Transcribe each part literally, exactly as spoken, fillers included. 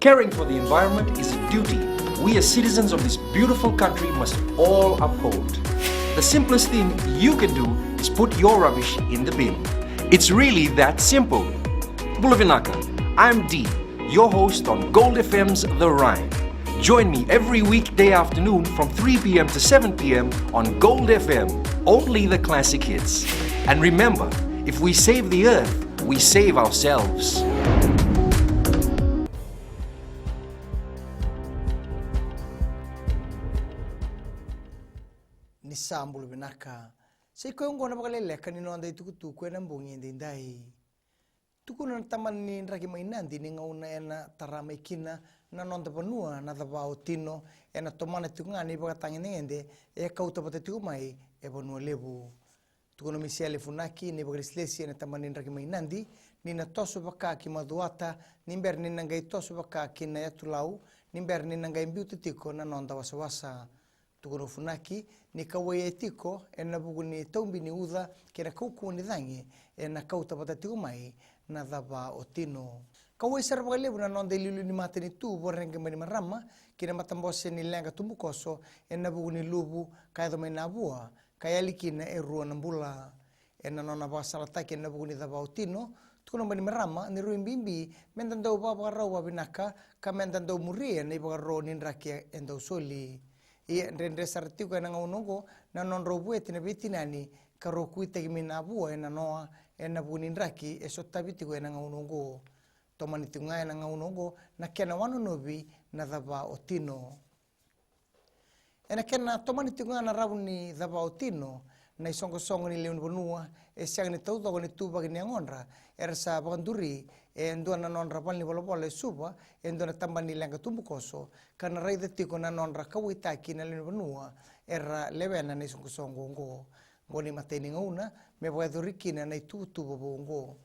Caring for the environment is a duty we as citizens of this beautiful country must all uphold. The simplest thing you can do is put your rubbish in the bin. It's really that simple. Bula vinaka, I'm Dee, your host on Gold F M's The Rhyme. Join me every weekday afternoon from three p.m. to seven p.m. on Gold F M, only the classic hits. And remember, if we save the earth, we save ourselves. Ni sa bula vinaka. Sa i koya oqo na vakaleleka ni noda itukutuku ena bogi edaidai. Tukuna na tabana ni draki mai Nadi ni gauna ena tara mai kina na noda vanua na cava o Tino, ena tomana tiko ga na ivakatagedegede e kauta vata tiko mai e Vanua Levu. Tukuna o Misele Funaki na ivakalesilesi ena tabana ni draki mai Nadi ni na toso vaka ki Macuata ni bera ni na qai toso vaka ki na Yatu Lau ni bera ni na qai biuta tiko na noda wasawasa. Tukuna o Funaki ni kauwai e tiko ena vuku ni taubi ni uca kei na kaukauwa ni cagi ena kauta vata tiko mai na cava o Tino. Kauwai sara vakalevu na noda iliuliu ni matanitu Voreqe Bainimarama kei na matabose ni leqa tubukoso ena vuku ni luvu ka yaco mai Navua ka yali kina e rua na bula. Ena nona vakasalataki ena vuku ni cava o Tino, tukuna o Bainimarama ni rui bibi meda dau vakavakarau vakavinaka ka meda dau muria na ivakaro ni draki e dau soli. Ia, dredre sara tiko ena gauna oqo na nodrau vueti na veitinani ka rau kuitaki mai Navua ena noa ena vuku ni draki e sotavi tiko ena gauna oqo. Tomani tiko ga ena gauna oqo na kena wanonovi na cava o Tino. Ena kena tomani tiko ga na ravu ni cava o Tino, na isoqosoqo ni lewe ni vanua e sega ni taucoko na ituvaki ni yagodra era sa vakaduri e dua na nodra valenivolavola e Suva e dua na tabana ni leqa tubukoso, ka na raica tiko na nodra kauwaitaki na lewe ni vanua era lewena na isoqosoqo oqo. Oqo na imatai ni gauna me vakayacori kina na ituvatuva vou oqo.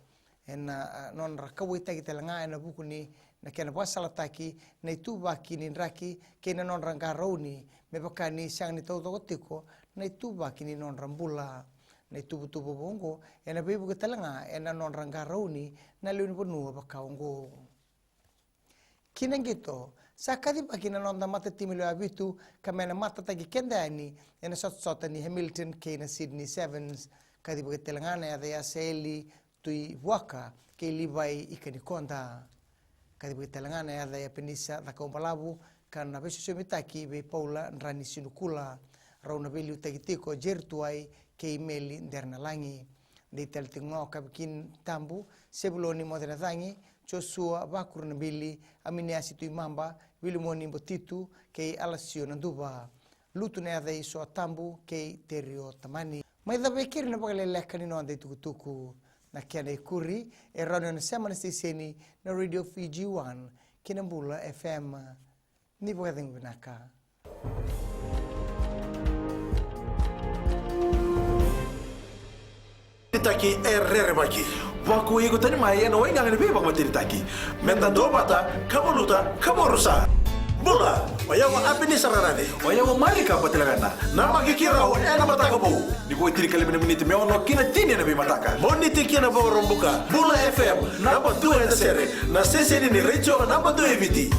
Ena, a, nodra kauwaitaki tale ga ena vuku ni na kena vakasalataki na ituvaki ni draki kei na nodra qarauni, me vaka ni sega ni taucoko tiko na ituvaki ni nodra bula. Na ituvatuva vou oqo ena veivuke tale ga ena nodra qarauni na lewe ni vanua vaka oqo. Ki na qito, sa kacivaki na noda matatimi lewe vitu ka me na matataki keda yani ena sotasota ni Hamilton kei na Sydney Sevens. Kacivaki tale ga na yaca i Asaeli Tui Vuaka kei Livai Ikanikoda. Kacivaki tale ga na yaca i Apenisa Cakaubalavu ka na veisosomitaki vei Paula Dranisinukula. Rau na veiliutaki tiko Jeri Tuai kei Meli Derenalagi. Dei tale tiko ga o Kaviki Tabu, Sevuloni Mocenacagi, Josua Vakurunabili, Aminiasi Tuimaba, Vilimoni Botitu kei Alasio Naduva. Lutu na yaca i Soa Tabu kei Terio Tamani. Mai cava e keri na vakaleleka ni noda itukutuku. Na kena ikuri e rawa ni o na sema na siteseni na Radio Fiji One kei na Bula F M. Ni vakacegu vinaka. Taki e rerevaki. Vakuai iko tani mai ena waigaga ni veivakamatenitaki. Meda duavata, ka valuta, ka vakarusa. Bula, o yau o Apenisa Rarace. O yau o Marika Batilavena. Namaki keirau ena Mataka Vou. Ni vo e tinikalima na miniti me ono ki na tini ena veimataka. Moniti ki na Vakaraubuka. Bula F M, naba dua ena sere. Na siteseni ni retio naba dua e Viti.